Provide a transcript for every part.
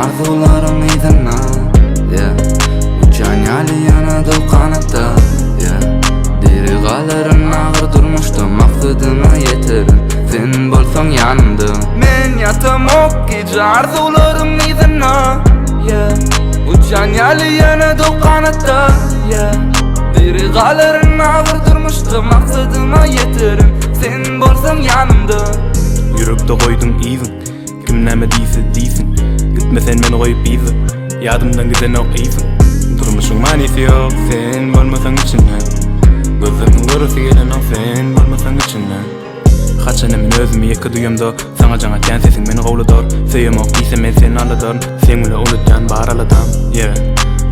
arzuwlaryň yzynda Yeah Uçan ýaly ýene-de ganatda Yeah Diri galaryn agyr durmuşda Maksadyma ýeterin Sen bolsaň ýanymda Men ýatamok gije arzuwlaryň yzynda Yeah Uçan ýaly ýene-de ganatda Yeah Diri galaryn agyr durmuşda Maksadyma ýeterin Sen bolsaň ýanymda Ýürekde goýduň yzyň Kim näme diýse diýsin Gitme sen meni goýup yza Ýadymdan gidenok yzyň Durmuşyň manysy ýok sen bolmasaň içinde Gözlerimiň göresi gelenok sen bolmasaň içinde Haçan men özümi ýeke duýamda Saňa jaň atýan sesiň meni gowladar Söýemok diýsem men seni aldadaryn Seň bilen unutýan bar aladam Yeah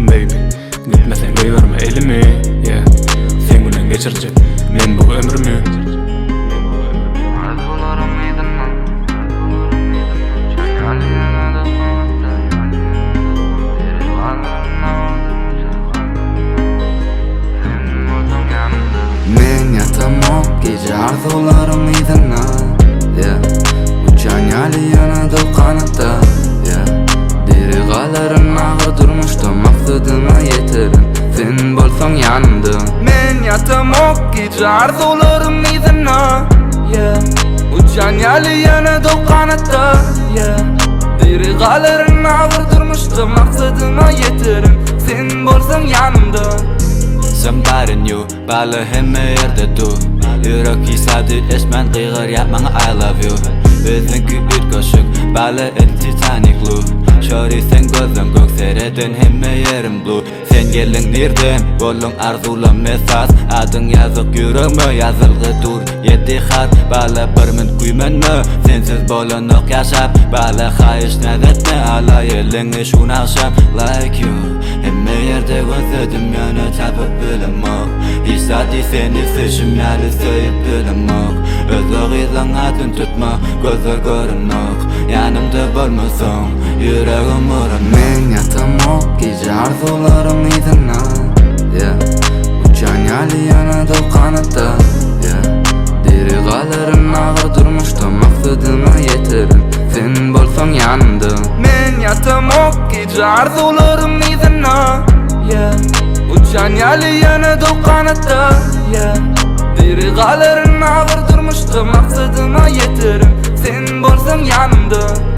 baby Gitme sen goýberme elimi Yeah Seň bilen geçirjek men bu ömrümi Arzuwlaryň yzynda Uçan ýaly ýene-de ganatda Diri galaryn agyr durmuşda Sen bolsaň ýanymda Men ýatamok gije arzuwlaryň yzynda Yeah Uçan ýaly ýene-de ganatda Yeah Diri galaryn agyr durmuşda Maksadyma ýeterin Sen bolsaň ýanymda Men ýatamok gije arzuwlaryň yzynda Yeah Uçan ýaly ýene-de ganatda Yeah Diri galaryn agyr durmuşda Maksadyma ýeterin Sen bolsaň ýanymda Somebody new, Bala hemme ýerde dur Ýürek hiç eşmen gygyrýar maňa I love you Özüňki üýtgeşik, bala edil Titanic blue Şori sen gözleň gök sereden hemme ýerim blue Sen geldiň nirden, bolduň arzuwlam esas Adyň ýazyk ýüregime ýazylgy dur Ýedi hat, bala bir minut güýmenme Sensiz bolanok ýaşap, bala haýyş näz etme Ala eliňi şu agşam like you Hemme ýerde gözledim ýöne tapyp bilemok Hiç zady seni söýşüm ýaly söýüp bilemok Özge gyzlaň adyn tutma, gözler görünok Ýanymda bolmasaň, ýüregim uranok Men ýatamok gije arzuwlaryň yzynda Yeah Uçan ýaly ýene-de ganatda Yeah Diri galaryn agyr durmuşda Maksadyma ýeterin Sen bolsaň ýanymda Men ýatamok gije arzuwlaryň yzynda Yeah Uçan ýaly ýene-de ganatda Yeah Diri galaryn agyr durmuşda Maksadyma ýeterin Sen bolsaň ýanymda.